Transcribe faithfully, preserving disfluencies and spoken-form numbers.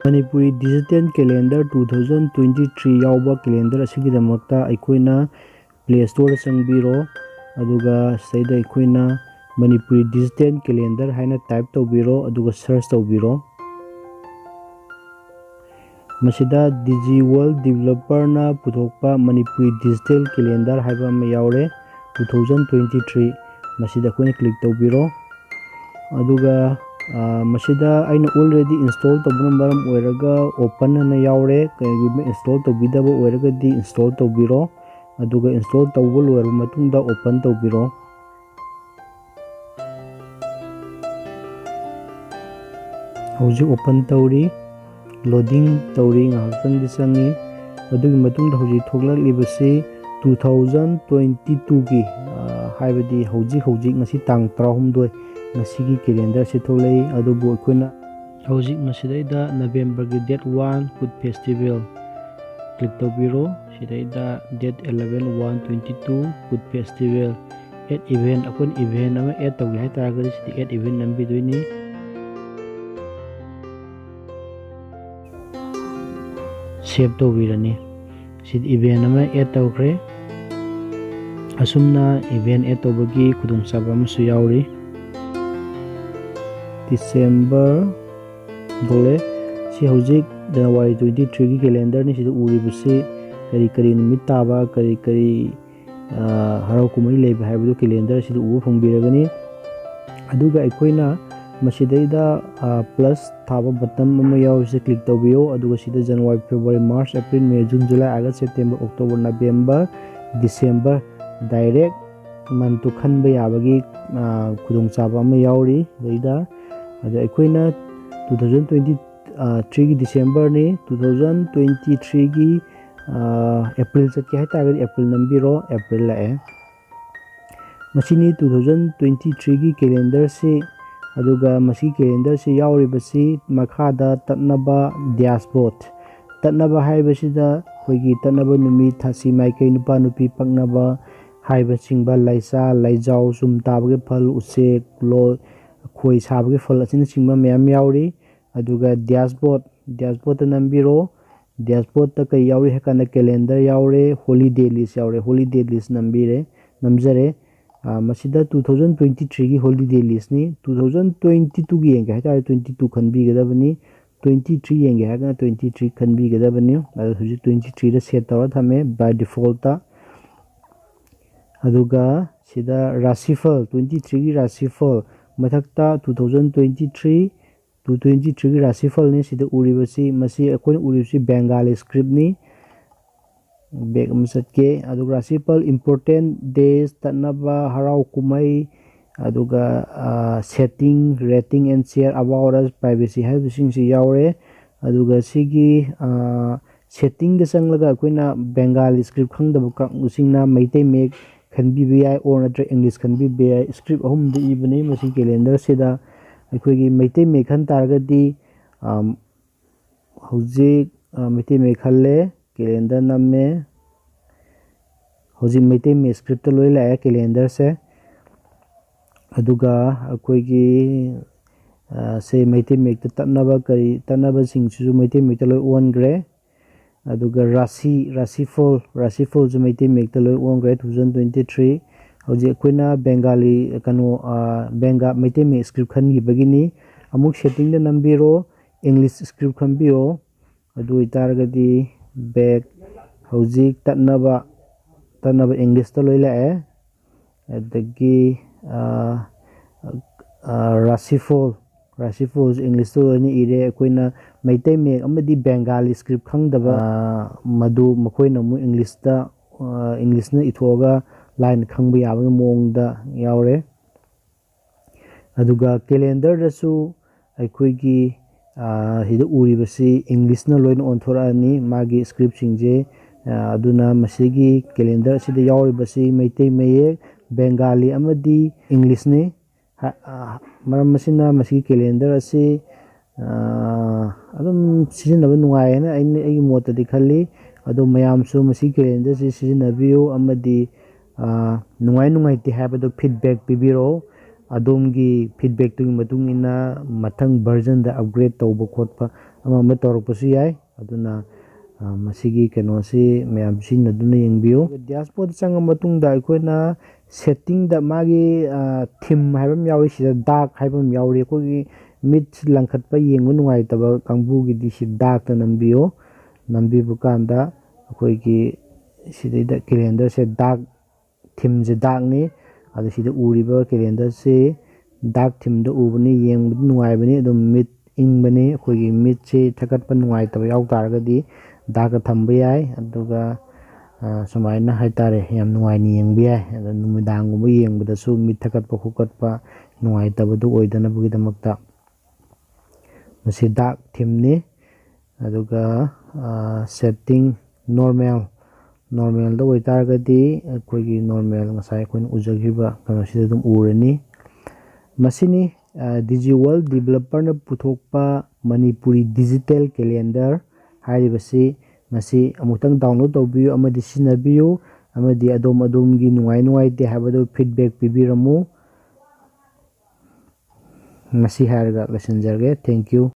Manipuri digital calendar two thousand twenty three ꯌꯥꯎꯕ calendar ꯑꯁꯤꯒꯤꯗꯃꯛꯇ ꯑꯩꯈꯣꯏꯅ ꯄ꯭ꯂꯦ ꯁ꯭ꯇꯣꯔꯗ ꯆꯪꯕꯤꯔꯣ, ꯑꯗꯨꯒ ꯁꯤꯗꯩꯗ ꯑꯩꯈꯣꯏꯅ ꯃꯅꯤꯄꯨꯔꯤ ꯗꯤꯖꯤꯇꯦꯜ ꯀꯦꯂꯦꯟꯗꯔ ꯍꯥꯏꯅ ꯇꯥꯏꯞ ꯇꯧꯕꯤꯔꯣ, ꯑꯗꯨꯒ ꯁꯔꯆ ꯇꯧꯕꯤꯔꯣ꯫ ꯃꯁꯤꯗ ꯗꯤꯖꯤ ꯋꯥꯔꯜ ꯗꯤꯕꯦꯂꯞꯄꯔꯅ ꯄꯨꯊꯣꯛꯄ ꯃꯅꯤꯄꯨꯔꯤ ꯗꯤꯖꯤꯇꯦꯜ ꯀꯦꯂꯦꯟꯗꯔ ꯍꯥꯏꯕ ꯑꯃ ꯌꯥꯎꯔꯦ, ꯇꯨ ꯊꯥꯎꯖꯟ ꯇ꯭ꯋꯦꯟꯇꯤ ꯊ꯭ꯔꯤ꯫ ꯃꯁꯤꯗ ꯑꯩꯈꯣꯏꯅ ꯀ꯭ꯂꯤꯛ ꯇꯧꯕꯤꯔꯣ꯫ ꯑꯗꯨꯒ, ꯑ, ꯃꯁꯤꯗ ꯑꯩꯅ ꯑꯣꯜꯔꯦꯗꯤ ꯏꯟꯁꯇꯣꯜ ꯇꯧꯕꯅ ꯃꯔꯝ ꯑꯣꯏꯔꯒ ꯑꯣꯄꯟ ꯑꯅ ꯌꯥꯎꯔꯦ꯫ ꯀꯔꯤꯒꯨꯝꯕ ꯏꯟꯁꯇꯣꯜ ꯇꯧꯕꯤꯗꯕ ꯑꯣꯏꯔꯒꯗꯤ ꯏꯟꯁꯇꯣꯜ ꯇꯧꯕꯤꯔꯣ꯫ ꯑꯗꯨꯒ ꯏꯟꯁꯇꯣꯜ ꯇꯧꯕ ꯂꯣꯏꯔꯕ ꯃꯇꯨꯡꯗ ꯑꯣꯄꯟ ꯇꯧꯕꯤꯔꯣ꯫ ꯍꯧꯖꯤꯛ ꯑꯣꯄꯟ ꯇꯧꯔꯤ, ꯂꯣꯗꯤꯡ ꯇꯧꯔꯤ, ꯉꯥꯏꯍꯥꯛꯇꯪꯗꯤ ꯆꯪꯉꯤ꯫ ꯑꯗꯨꯒꯤ ꯃꯇꯨꯡꯗ ꯍꯧꯖꯤꯛ ꯊꯣꯛꯂꯛꯂꯤꯕꯁꯤ ꯇꯨ ꯊꯥꯎꯖꯟ ꯇ꯭ꯋꯦꯟꯇꯤ ꯇꯨꯒꯤ, ꯑ, ꯍꯥꯏꯕꯗꯤ ꯍꯧꯖꯤꯛ ꯍꯧꯖꯤꯛ ꯉꯁꯤ ꯇꯥꯡ ꯇꯔꯥꯍꯨꯝꯗꯣꯏ, ꯉꯁꯤꯒꯤ ꯀꯦꯂꯦꯟꯗꯔꯁꯤ ꯊꯣꯛꯂꯛꯏ꯫ ꯑꯗꯨꯕꯨ ꯑꯩꯈꯣꯏꯅ ꯍꯧꯖꯤꯛ ꯃꯁꯤꯗꯩꯗ ꯅꯕꯦꯝꯕꯔꯒꯤ date one Kut festival click ꯇꯧꯕꯤꯔꯣ꯫ ꯁꯤꯗꯩꯗ date eleven one twenty two Kut festival at event, ꯑꯩꯈꯣꯏꯅ ꯏꯚꯦꯟ ꯑꯃ ꯑꯦꯗ ꯇꯧꯒꯦ ꯍꯥꯏꯇꯥꯔꯒꯗꯤ ꯁꯤꯗ ꯑꯦꯗ ꯏꯚꯦꯟ ꯅꯝꯕꯤꯗꯣꯏꯅꯤ꯫ ꯁꯦꯚ ꯇꯧꯕꯤꯔꯅꯤ꯫ ꯁꯤꯗ ꯏꯚꯦꯟ ꯑꯃ ꯑꯦꯗ ꯇꯧꯈ꯭ꯔꯦ꯫ ꯑꯁꯨꯝꯅ ꯏꯚꯦꯟ ꯑꯦꯗ ꯇꯧꯕꯒꯤ ꯈꯨꯗꯣꯡꯆꯥꯕ ꯑꯃꯁꯨ ꯌꯥꯎꯔꯤ꯫ ꯗꯤꯁꯦꯝꯕꯔ ꯊꯣꯛꯂꯦ꯫ ꯁꯤ ꯍꯧꯖꯤꯛ ꯖꯅꯋꯥꯔꯤ ꯇ꯭ꯋꯦꯟꯇꯤ ꯊ꯭ꯔꯤꯒꯤ ꯀꯦꯂꯦꯟꯗꯔꯅꯤ꯫ ꯁꯤꯗ ꯎꯔꯤꯕꯁꯤ ꯀꯔꯤ ꯀꯔꯤ ꯅꯨꯃꯤꯠ ꯇꯥꯕ, ꯀꯔꯤ ꯀꯔꯤ, ꯑ, ꯍꯔꯥꯎ ꯀꯨꯝꯍꯩ ꯂꯩꯕ ꯍꯥꯏꯕꯗꯨ ꯀꯦꯂꯦꯟꯗꯔ ꯑꯁꯤꯗ ꯎꯕ ꯐꯪꯕꯤꯔꯒꯅꯤ꯫ ꯑꯗꯨꯒ ꯑꯩꯈꯣꯏꯅ ꯃꯁꯤꯗꯩꯗ, ꯑ, ꯄ꯭ꯂꯁ ꯊꯥꯕ ꯕꯇꯟ ꯑꯃ ꯌꯥꯎꯔꯤꯁꯦ ꯀ꯭ꯂꯤꯛ ꯇꯧꯕꯤꯌꯨ꯫ ꯑꯗꯨꯒ ꯁꯤꯗ January, February, March, April, May, June, July, August, September, October, November, December direct ꯃꯟꯇꯨ ꯈꯟꯕ ꯌꯥꯕꯒꯤ, ꯑ, ꯈꯨꯗꯣꯡꯆꯥꯕ ꯑꯃ ꯌꯥꯎꯔꯤ꯫ ꯑꯗꯩꯗ, ꯑꯗ ꯑꯩꯈꯣꯏꯅ ꯇꯨ ꯊꯥꯎꯖꯟ ꯇ꯭ꯋꯦꯟꯇꯤ ꯊ꯭ꯔꯤꯒꯤ ꯗꯤꯁꯦꯝꯕꯔꯅꯤ꯫ ꯇꯨ ꯊꯥꯎꯖꯟ ꯇ꯭ꯋꯦꯟꯇꯤ ꯊ꯭ꯔꯤꯒꯤ, ꯑ, ꯑꯦꯄ꯭ꯔꯤꯜ ꯆꯠꯀꯦ ꯍꯥꯏꯇꯥꯔꯒꯗꯤ ꯑꯦꯄ꯭ꯔꯤꯜ ꯅꯝꯕꯤꯔꯣ, ꯑꯦꯄ꯭ꯔꯤꯜ ꯂꯥꯛꯑꯦ꯫ ꯃꯁꯤꯅꯤ ꯇꯨ ꯊꯥꯎꯖꯟ ꯇ꯭ꯋꯦꯟꯇꯤ ꯊ꯭ꯔꯤꯒꯤ ꯀꯦꯂꯦꯟꯗꯔꯁꯤ꯫ ꯑꯗꯨꯒ ꯃꯁꯤ ꯀꯦꯂꯦꯟꯗꯔꯁꯤ ꯌꯥꯎꯔꯤꯕꯁꯤ ꯃꯈꯥꯗ ꯇꯠꯅꯕ ꯗ꯭ꯌꯥꯁꯕꯣꯔꯗ꯫ ꯇꯠꯅꯕ ꯍꯥꯏꯕꯁꯤꯗ ꯑꯩꯈꯣꯏꯒꯤ ꯇꯠꯅꯕ ꯅꯨꯃꯤꯠ, ꯊꯥꯁꯤ ꯃꯥꯏꯀꯩ, ꯅꯨꯄꯥ ꯅꯨꯄꯤ ꯄꯛꯅꯕ ꯍꯥꯏꯕꯆꯤꯡꯕ, ꯂꯥꯏꯆꯥ, ꯂꯥꯏꯖꯥꯎ, ꯆꯨꯝ ꯇꯥꯕꯒꯤ ꯐꯜ, ꯎꯆꯦꯛ, ꯂꯣ-, ꯈꯣꯏ ꯁꯥꯕꯒꯤ ꯐꯜ ꯑꯁꯤꯅꯆꯤꯡꯕ ꯃꯌꯥꯝ ꯌꯥꯎꯔꯤ꯫ ꯑꯗꯨꯒ dashboard, dashboardꯇ ꯅꯝꯕꯤꯔꯣ꯫ Dashboardꯇ ꯀꯩ ꯌꯥꯎꯔꯤ ꯍꯥꯏ ꯀꯥꯟꯗ calendar ꯌꯥꯎꯔꯦ, holiday list ꯌꯥꯎꯔꯦ, holiday list ꯅꯝꯕꯤꯔꯦ, ꯅꯝꯖꯔꯦ꯫ ꯑ, ꯃꯁꯤꯗ two thousand twenty threeꯒꯤ holiday listꯅꯤ꯫ Two thousand twenty twoꯒꯤ ꯌꯦꯡꯒꯦ ꯍꯥꯏꯇꯥꯔꯦ, twenty two ꯈꯟꯕꯤꯒꯗꯕꯅꯤ꯫ Twenty three ꯌꯦꯡꯒꯦ ꯍꯥꯏꯔꯒꯅ twenty three ꯈꯟꯕꯤꯒꯗꯕꯅꯤ꯫ ꯑꯗꯣ ꯍꯧꯖꯤꯛ twenty threeꯗ set ꯇꯧꯔ ꯊꯝꯃꯦ by defaultꯇ꯫ ꯑꯗꯨꯒ ꯁꯤꯗ ꯔꯥꯁꯤꯐꯜ, twenty threeꯒꯤ ꯔꯥꯁꯤꯐꯜ, ꯃꯊꯛꯇ two thousand twenty three, two twenty threeꯒꯤ ꯔꯥꯁꯤꯐꯜꯅꯤ꯫ ꯁꯤꯗ ꯎꯔꯤꯕꯁꯤ, ꯃꯁꯤ ꯑꯩꯈꯣꯏꯅ ꯎꯔꯤꯕꯁꯤ Bengali scriptꯅꯤ꯫ Back ꯑꯃ ꯆꯠꯀꯦ꯫ ꯑꯗꯨꯒ ꯔꯥꯁꯤꯐꯜ, important days, ꯇꯠꯅꯕ, ꯍꯔꯥꯎ ꯀꯨꯝꯍꯩ, ꯑꯗꯨꯒ, ꯑ, setting, rating and share, about us, privacy ꯍꯥꯏꯕꯁꯤꯡꯁꯤ ꯌꯥꯎꯔꯦ꯫ ꯑꯗꯨꯒ ꯁꯤꯒꯤ, ꯑ, settingꯗ ꯆꯪꯂꯒ ꯑꯩꯈꯣꯏꯅ Bengali script ꯈꯪꯗꯕ ꯀꯥꯡꯕꯨꯁꯤꯡꯅ ꯃꯩꯇꯩ ꯃꯌꯦꯛ ꯈꯟꯕꯤꯕ ꯌꯥꯏ, or ꯅꯠꯇ꯭ꯔꯒ English ꯈꯟꯕꯤꯕ ꯌꯥꯏ꯫ Script ꯑꯍꯨꯝꯗ ꯏꯕꯅꯤ ꯃꯁꯤ calendarꯁꯤꯗ꯫ ꯑꯩꯈꯣꯏꯒꯤ ꯃꯩꯇꯩ ꯃꯌꯦꯛ ꯈꯟ ꯇꯥꯔꯒꯗꯤ, ꯑꯝ, ꯍꯧꯖꯤꯛ, ꯑ, ꯃꯩꯇꯩ ꯃꯌꯦꯛ ꯈꯜꯂꯦ, calendar ꯅꯝꯃꯦ꯫ ꯍꯧꯖꯤꯛ ꯃꯩꯇꯩ ꯃꯌꯦꯛ scriptꯇ ꯂꯣꯏ ꯂꯥꯛꯑꯦ calendarꯁꯦ꯫ ꯑꯗꯨꯒ ꯑꯩꯈꯣꯏꯒꯤ, ꯑ, ꯁꯦ ꯃꯩꯇꯩ ꯃꯌꯦꯛꯇ ꯇꯠꯅꯕ ꯀꯔꯤ, ꯇꯠꯅꯕꯁꯤꯡꯁꯤꯁꯨ ꯃꯩꯇꯩ ꯃꯌꯦꯛꯇ ꯂꯣꯏ ꯑꯣꯟꯈ꯭ꯔꯦ꯫ ꯑꯗꯨꯒ ꯔꯥꯁꯤ, ꯔꯥꯁꯤꯐꯣꯜ, ꯔꯥꯁꯤꯐꯣꯜꯁꯨ ꯃꯩꯇꯩ ꯃꯌꯦꯛꯇ ꯂꯣꯏ ꯑꯣꯟꯈ꯭ꯔꯦ two thousand twenty three꯫ ꯍꯧꯖꯤꯛ ꯑꯩꯈꯣꯏꯅ Bengali, ꯀꯩꯅꯣ, ꯑ, Benga-, ꯃꯩꯇꯩ ꯃꯌꯦꯛ script ꯈꯟꯈꯤꯕꯒꯤꯅꯤ꯫ ꯑꯃꯨꯛ settingꯗ ꯅꯝꯕꯤꯔꯣ, English script ꯈꯟꯕꯤꯌꯣ꯫ ꯑꯗꯨ ꯑꯣꯏꯇꯥꯔꯒꯗꯤ back, ꯍꯧꯖꯤꯛ ꯇꯠꯅꯕ, ꯇꯠꯅꯕ Englishꯇ ꯂꯣꯏ ꯂꯥꯛꯑꯦ꯫ ꯑꯗꯒꯤ, ꯑ, ꯑ, ꯔꯥꯁꯤꯐꯣꯜ, ꯔꯥꯁꯤꯐꯣꯜꯁꯨ Englishꯇ ꯂꯣꯏꯅ ꯏꯔꯦ꯫ ꯑꯩꯈꯣꯏꯅ ꯃꯩꯇꯩ ꯃꯌꯦꯛ ꯑꯃꯗꯤ Bengali script ꯈꯪꯗꯕ, ꯑ, ꯃꯗꯨ ꯃꯈꯣꯏꯅ ꯑꯃꯨꯛ Englishꯇ, ꯑ, Englishꯅ ꯏꯊꯣꯛꯑꯒ line ꯈꯪꯕ ꯌꯥꯕꯒꯤ ꯃꯑꯣꯡꯗ ꯌꯥꯎꯔꯦ꯫ ꯑꯗꯨꯒ calendarꯗꯁꯨ ꯑꯩꯈꯣꯏꯒꯤ, ꯑ, ꯁꯤꯗ ꯎꯔꯤꯕꯁꯤ Englishꯅ ꯂꯣꯏꯅ ꯑꯣꯟꯊꯣꯔꯛꯑꯅꯤ, ꯃꯥꯒꯤ scriptꯁꯤꯡꯁꯦ꯫ ꯑ, ꯑꯗꯨꯅ ꯃꯁꯤꯒꯤ calendar ꯑꯁꯤꯗ ꯌꯥꯎꯔꯤꯕꯁꯤ ꯃꯩꯇꯩ ꯃꯌꯦꯛ, Bengali ꯑꯃꯗꯤ Englishꯅꯤ꯫ ꯍ-, ꯑ, ꯃꯔꯝ ꯑꯁꯤꯅ ꯃꯁꯤꯒꯤ calendar ꯑꯁꯤ, ꯑ, ꯑꯗꯨꯝ ꯁꯤꯖꯤꯟꯅꯕ ꯅꯨꯡꯉꯥꯏ ꯍꯥꯏꯅ ꯑꯩꯅ, ꯑꯩꯒꯤ ꯃꯣꯠꯇꯗꯤ ꯈꯜꯂꯤ꯫ ꯑꯗꯣ ꯃꯌꯥꯝꯁꯨ ꯃꯁꯤꯒꯤ calendarꯁꯤ ꯁꯤꯖꯤꯟꯅꯕꯤꯌꯨ ꯑꯃꯗꯤ, ꯑ, ꯅꯨꯡꯉꯥꯏ ꯅꯨꯡꯉꯥꯏꯇꯦ ꯍꯥꯏꯕꯗꯨ feedback ꯄꯤꯕꯤꯔꯛꯑꯣ꯫ ꯑꯗꯣꯝꯒꯤ ꯐꯤꯗꯕꯦꯛꯇꯨꯒꯤ ꯃꯇꯨꯡ ꯏꯟꯅ ꯃꯊꯪ ꯚꯔꯖꯟꯗ ꯑꯞꯒ꯭ꯔꯦꯗ ꯇꯧꯕ ꯈꯣꯠꯄ ꯑꯃ ꯑꯃ ꯇꯧꯔꯛꯄꯁꯨ ꯌꯥꯏ꯫ ꯑꯗꯨꯅ ꯃꯁꯤꯒꯤ ꯀꯩꯅꯣꯁꯤ ꯃꯌꯥꯝ ꯁꯤꯖꯤꯟꯅꯗꯨꯅ ꯌꯦꯡꯕꯤꯌꯨ꯫ ꯗꯦꯁꯕꯣꯔꯗ ꯆꯪꯉ ꯃꯇꯨꯡꯗ ꯑꯩꯈꯣꯏꯅ ꯁꯦꯠꯇꯤꯡꯗ ꯃꯥꯒꯤ ꯊꯤꯝ ꯍꯥꯏꯕ ꯑꯃ ꯌꯥꯎꯔꯤ, ꯁꯤꯗ ꯗꯥꯔꯛ ꯍꯥꯏꯕ ꯑꯃ ꯌꯥꯎꯔꯤ꯫ ꯑꯩꯈꯣꯏꯒꯤ ꯃꯤꯠꯁꯤ ꯂꯪꯈꯠꯄ ꯌꯦꯡꯕ ꯅꯨꯡꯉꯥꯏꯇꯕ ꯀꯥꯡꯕꯨꯒꯤꯗꯤ ꯁꯤ ꯗꯥꯔꯛꯇ ꯅꯝꯕꯤꯌꯨ꯫ ꯅꯝꯕꯤꯕ ꯀꯥꯟꯗ ꯑꯩꯈꯣꯏꯒꯤ ꯁꯤꯗꯩꯗ ꯀꯦꯂꯦꯟꯗꯔꯁꯦ ꯗꯥꯔꯛ, ꯊꯤꯝꯁꯦ ꯗꯥꯔꯛꯅꯤ꯫ ꯑꯗꯣ ꯁꯤꯗ ꯎꯔꯤꯕ ꯀꯦꯂꯦꯟꯗꯔꯁꯤ ꯗꯥꯔꯛ ꯊꯤꯝꯗ ꯎꯕꯅꯤ, ꯌꯦꯡꯕꯗ ꯅꯨꯡꯉꯥꯏꯕꯅꯤ, ꯑꯗꯨꯝ ꯃꯤꯠ ꯏꯪꯕꯅꯤ꯫ ꯑꯩꯈꯣꯏꯒꯤ ꯃꯤꯠꯁꯤ ꯊꯛꯀꯠꯄ ꯅꯨꯡꯉꯥꯏꯇꯕ ꯌꯥꯎ ꯇꯥꯔꯒꯗꯤ ꯗꯥꯔꯛꯇ ꯊꯝꯕ ꯌꯥꯏ꯫ ꯑꯗꯨꯒ ꯁꯨꯃꯥꯏꯅ ꯍꯥꯏꯇꯥꯔꯦ, ꯌꯥꯝ ꯅꯨꯡꯉꯥꯏꯅ ꯌꯦꯡꯕ ꯌꯥꯏ꯫ ꯑꯗꯣ ꯅꯨꯃꯤꯗꯥꯡꯒꯨꯝꯕ ꯌꯦꯡꯕꯗꯁꯨ ꯃꯤꯠ ꯊꯛꯀꯠꯄ ꯈꯣꯀꯠꯄ ꯅꯨꯡꯉꯥꯏꯇꯕꯗꯨ ꯑꯣꯏꯗꯅꯕꯒꯤꯗꯃꯛꯇ꯫ ꯃꯁꯤ ꯗꯥꯔꯛ ꯊꯤꯝꯅꯤ꯫ ꯑꯗꯨꯒ ꯁꯦꯠꯇꯤꯡ ꯅꯣꯔꯃꯦꯜ, ꯅꯣꯔꯃꯦꯜꯗ ꯑꯣꯏꯇꯥꯔꯒꯗꯤ ꯑꯩꯈꯣꯏꯒꯤ ꯅꯣꯔꯃꯦꯜ ꯉꯁꯥꯏ ꯑꯩꯈꯣꯏꯅ ꯎꯖꯈꯤꯕ ꯀꯩꯅꯣꯁꯤꯗ ꯑꯗꯨꯝ ꯎꯔꯅꯤ꯫ ꯃꯁꯤꯅꯤ ꯗꯤꯖꯤ ꯋꯥꯔꯜ ꯗꯤꯕꯦꯂꯞꯄꯔꯅ ꯄꯨꯊꯣꯛꯄ ꯃꯅꯤꯄꯨꯔꯤ ꯗꯤꯖꯤꯇꯦꯜ ꯀꯦꯂꯦꯟꯗꯔ ꯍꯥꯏꯔꯤꯕꯁꯤ꯫ ꯃꯁꯤ ꯑꯃꯨꯛꯇꯪ ꯗꯥꯎꯟꯂꯣꯗ ꯇꯧꯕꯤꯌꯨ ꯑꯃꯗꯤ ꯁꯤꯖꯤꯟꯅꯕꯤꯌꯨ, ꯑꯃꯗꯤ ꯑꯗꯣꯝ ꯑꯗꯣꯝꯒꯤ ꯅꯨꯡꯉꯥꯏ ꯅꯨꯡꯉꯥꯏꯇꯦ ꯍꯥꯏꯕꯗꯨ ꯐꯤꯗꯕꯦꯛ ꯄꯤꯕꯤꯔꯝꯃꯨ꯫ ꯃꯁꯤ ꯍꯥꯏꯔꯒ ꯂꯣꯏꯁꯤꯟꯖꯔꯒꯦ꯫ Thank you꯫